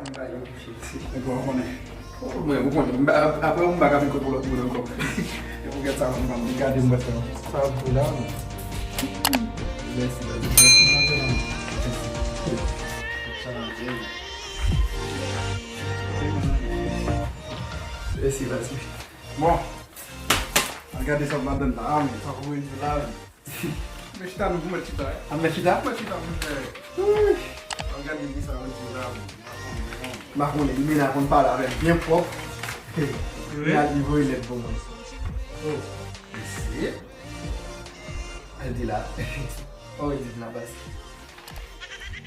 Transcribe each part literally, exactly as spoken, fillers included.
Mwen pa gen kouche isi. Mwen pa konnen. Mwen, ou konnen, m pa, apre ou m pa ka vin kote lòt moun ankò. E pou gade sa, m pa m gade m wè sa. Sa ap di la, wi. Mèsi, baz. Mèsi, mèsi. Mèsi, baz. Bon. Al gade sa m ladan la, a, men sa pou mwen di la, wi. Mèt chita, nou pou mèt chita, eh. A, mèt chita? Mèt chita, monchè. Al gade ki sa yo di la, wi. M pa konnen, li mennen a konn pale avè m byen pwòp. Wi. Li al li voye lèt pou mwen. Oh. Mesye. Al di la. Oh, li di la, baz.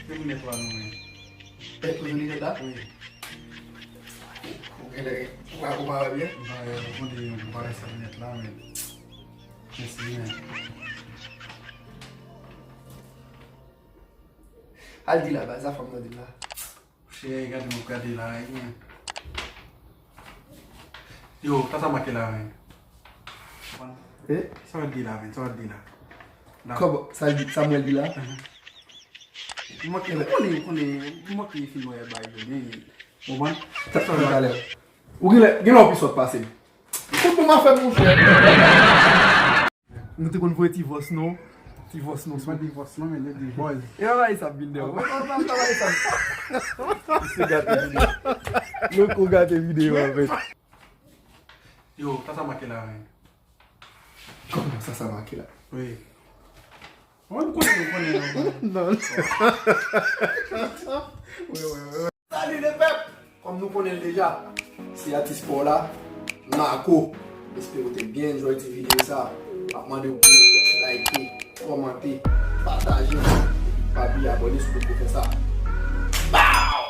Se moun nèt la, nou, men. Eh, ou jwenn li nèt la? Wi. Ou genlè, ou pa, ou pa wè byen? M pa wè, ou konte, m pa wè sa nèt la, men. Mèsi, men. Al di la, baz, sa fanm nan di la. Chè, gade m ap gade la, wi, men. Yo, sa sa make la, men. Eh? Sa w di la, men, sa w di la. La. Kòman? Sa l di, Samuel di la? Mhm. M manke, ou konnen, ou konnen, m manke fin wè bay yo, men. Ou konprann? Sa, sa, talè. Ou genlè, genlè w pi sòt pase m. Kout pou m a fè, monchè. Nou te konn voye ti vòs non. Ti vòs non. Se pa ti vòs non, men de, de vòz. E bagay sa vin de ou. Ah, pa, pa, pa, pa, pa. Misye gate videyo. Mwen ko gate videyo, an fèt. Yo, sa sa make la, men. Kòman sa sa make la? Wi. Mwen konnen, mwen konnen, mwen konnen. Non. Wi, wi, wi, wi. Salut lepèp! Kòm nou konnen l deja, se atis pa w la, Marco. Espere w te byen enjoy ti videyo sa. M ap mande w pou like, kòmante, pataje, epi pa bliye abòne si w potko fè sa. Bow!